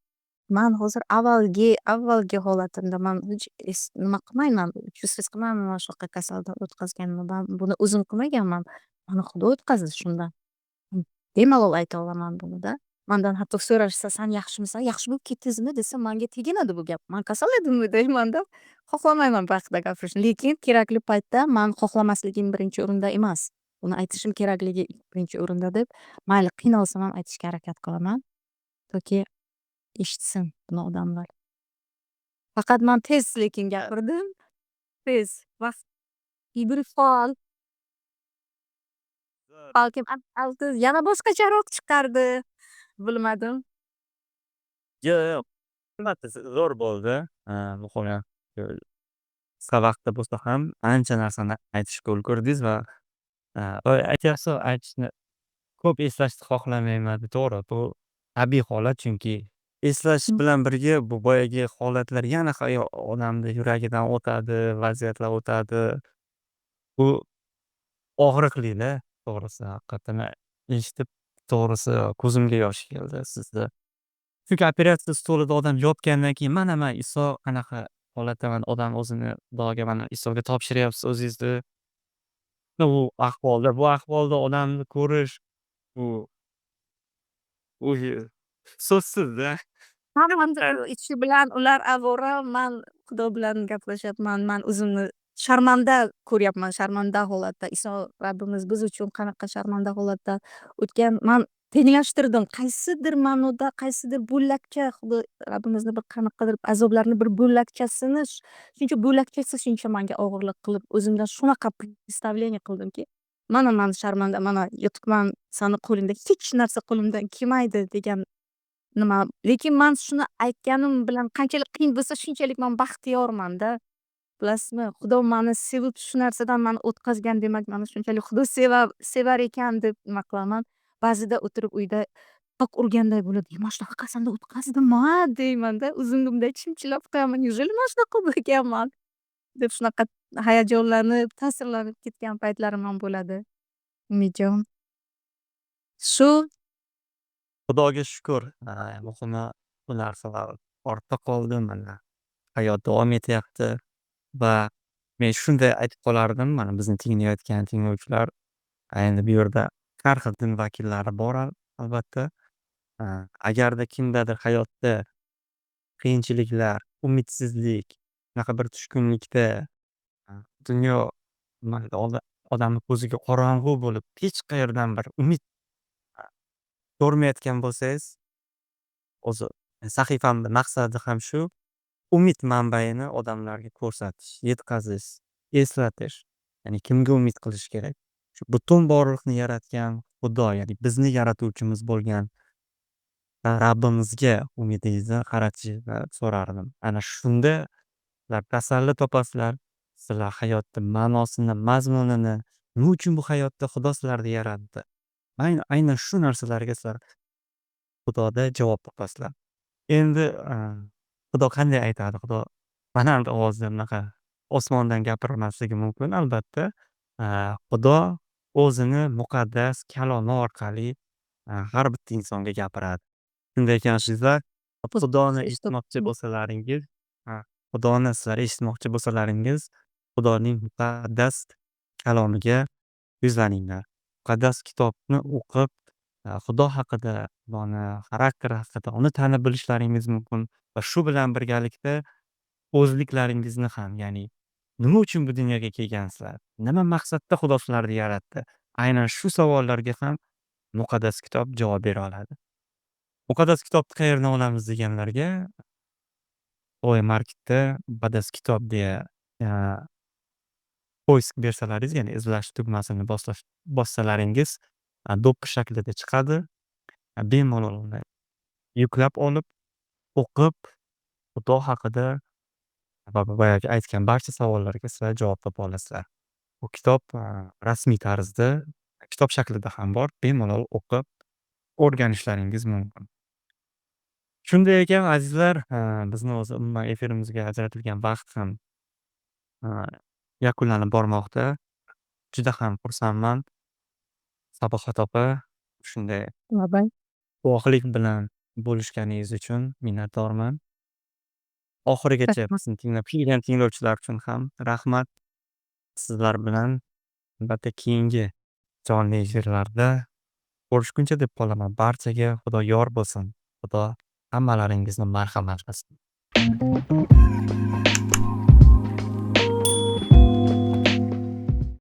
Man hozir avvalgi holatimda man hech nima qilmayman, чувствовать qilmayman mana shunaqa kasaldan o'tkazganimni. Man buni o'zim qilmaganman. Mani Xudo o'tkazdi shundan. Bemalol ayta olaman buni-da. Mandan hatto so'rashsa, "San yaxshimisan, yaxshi bo'lib ketdingizmi?" desa, manga teginadi bu gap. Man kasal edimmi deymanda. Xohlamayman bu haqida gapirishni. Lekin kerakli paytda man xohlamasligim birinchi o'rinda emas. Buni aytishim kerakligi birinchi o'rinda deb, mayli, qiynalsam ham aytishga harakat qilaman. Toki eshitsin buni odamlar. Faqat man tez lekin gapirdim. Tez. Vaqt bir faol. Balkim yana boshqacharoq chiqardi. Bilmadim. Yo'q, albatta zo'r bo'ldi. Muhimi, qisqa vaqtda bo'lsa ham ancha narsani aytishga ulgurdingiz va aytyapsiz, aytishni, ko'p eslashni xohlamayman. To'g'ri, bu tabiiy holat, chunki eslash bilan birga bu boyagi holatlar yana odamni yuragidan o'tadi, vaziyatlar o'tadi. Bu og'riqli-da, to'g'risi, haqiqatdan eshitib, to'g'risi, ko'zimga yosh keldi sizni. Chunki operatsiya stolida odam yotgandan keyin mana man Iso qanaqa holatda, mana odam o'zini Xudoga, mana Isoga topshiryapsiz o'zingizni. Bu ahvolda, bu ahvolda odamni ko'rish, bu so'zsiz-da. Ichi bilan ular avvora, man Xudo bilan gaplashyapman. Man o'zimni sharmanda ko'ryapman, sharmanda holatda. Iso Rabbimiz biz uchun qanaqa sharmanda holatda o'tgan. Man tenglashtirdim, qaysidir ma'noda, qaysidir bo'lakcha Xudo Rabbimizni bir qanaqadir azoblarni bir bo'lakchasini, shuncha bo'lakchasi shuncha manga og'irlik qilib, o'zimdan shunaqa представление qildimki, mana man sharmanda, mana yotibman sani qo'lingda, hech narsa qo'limdan kelmaydi degan nima. Lekin man shuni aytganim bilan qanchalik qiyin bo'lsa, shunchalik man baxtiyormanda, bilasizmi? Xudo mani sevib, shu narsadan mani o'tkazgan, demak, mani shunchalik Xudo sevar ekan deb nima qilaman. Ba'zida o'tirib uyda tok urganday bo'ladi, "Man shunaqa kasalda o'tkazdimmi a?" deymanda, o'zimni bunday chimchilab qo'yaman, "Неужели man shunaqa bo'lganman?" deb shunaqa hayajonlanib, ta'sirlanib ketgan paytlarim ham bo'ladi, Umidjon. Shu. Xudoga shukur, muhimi, bu narsalar ortda qoldi, mana hayot davom etyapti va men shunday aytib qolardim, mana bizni tinglayotgan tinglovchilar, endi bu yerda har xil din vakillari bor, albatta. Agarda kimdadir hayotda qiyinchiliklar, umidsizlik, shunaqa bir tushkunlikda, dunyo odamni ko'ziga qorong'u bo'lib, hech qayerdan bir umid ko'rmayotgan bo'lsangiz, o'zi sahifamni maqsadi ham shu: umid manbaini odamlarga ko'rsatish, yetkazish, eslatish. Ya'ni kimga umid qilish kerak? Shu butun borliqni yaratgan Xudo, ya'ni bizni yaratuvchimiz bo'lgan Rabbimizga umidingizni qaratishni so'rardim. Ana shunda sizlar tasalli topasizlar, sizlar hayotni ma'nosini, mazmunini, nima uchun bu hayotda Xudo sizlarni yaratdi, aynan shu narsalarga sizlar Xudoda javob topasizlar. Endi Xudo qanday aytadi? Xudo baland ovozda, bunaqa osmondan gapirmasligi mumkin, albatta. Xudo o'zini muqaddas kalomi orqali Har bitta insonga gapiradi. Shunday ekan, azizlar, Xudoni eshitmoqchi bo'lsalaringiz, Xudoni sizlar eshitmoqchi bo'lsalaringiz, Xudoning muqaddas kalomiga yuzlaninglar. Muqaddas kitobni o'qib, Xudo haqida, Xudoni xarakteri haqida uni tanib bilishlaringiz mumkin va shu bilan birgalikda o'zliklaringizni ham, ya'ni nima uchun bu dunyoga kelgansizlar, nima maqsadda Xudo sizlarni yaratdi, aynan shu savollarga ham muqaddas kitob javob bera oladi. Muqaddas kitobni qayerdan olamiz deganlarga, Play Marketda "Muqaddas kitob" deya поиск bersalaringiz, ya'ni izlash tugmasini bossalaringiz, do'ppi shaklida chiqadi. Bemalol uni yuklab olib, o'qib, Xudo haqida va boyagi aytgan barcha savollarga sizlar javob topa olasizlar. Bu kitob rasmiy tarzda kitob shaklida ham bor, bemalol o'qib o'rganishlaringiz mumkin. Shunday ekan, azizlar, bizni o'zi umuman efirimizga ajratilgan vaqt ham yakunlanib bormoqda. Juda ham xursandman. Sabohat opa, shunday Labay. guvohlik bilan bo'lishganingiz uchun minnatdorman. Oxirigacha bizni tinglab kelgan tinglovchilar uchun ham rahmat. Sizlar bilan albatta keyingi jonli efirlarda ko'rishguncha deb qolaman. Barchaga Xudo yor bo'lsin. Xudo hammalaringizni marhamat qilsin.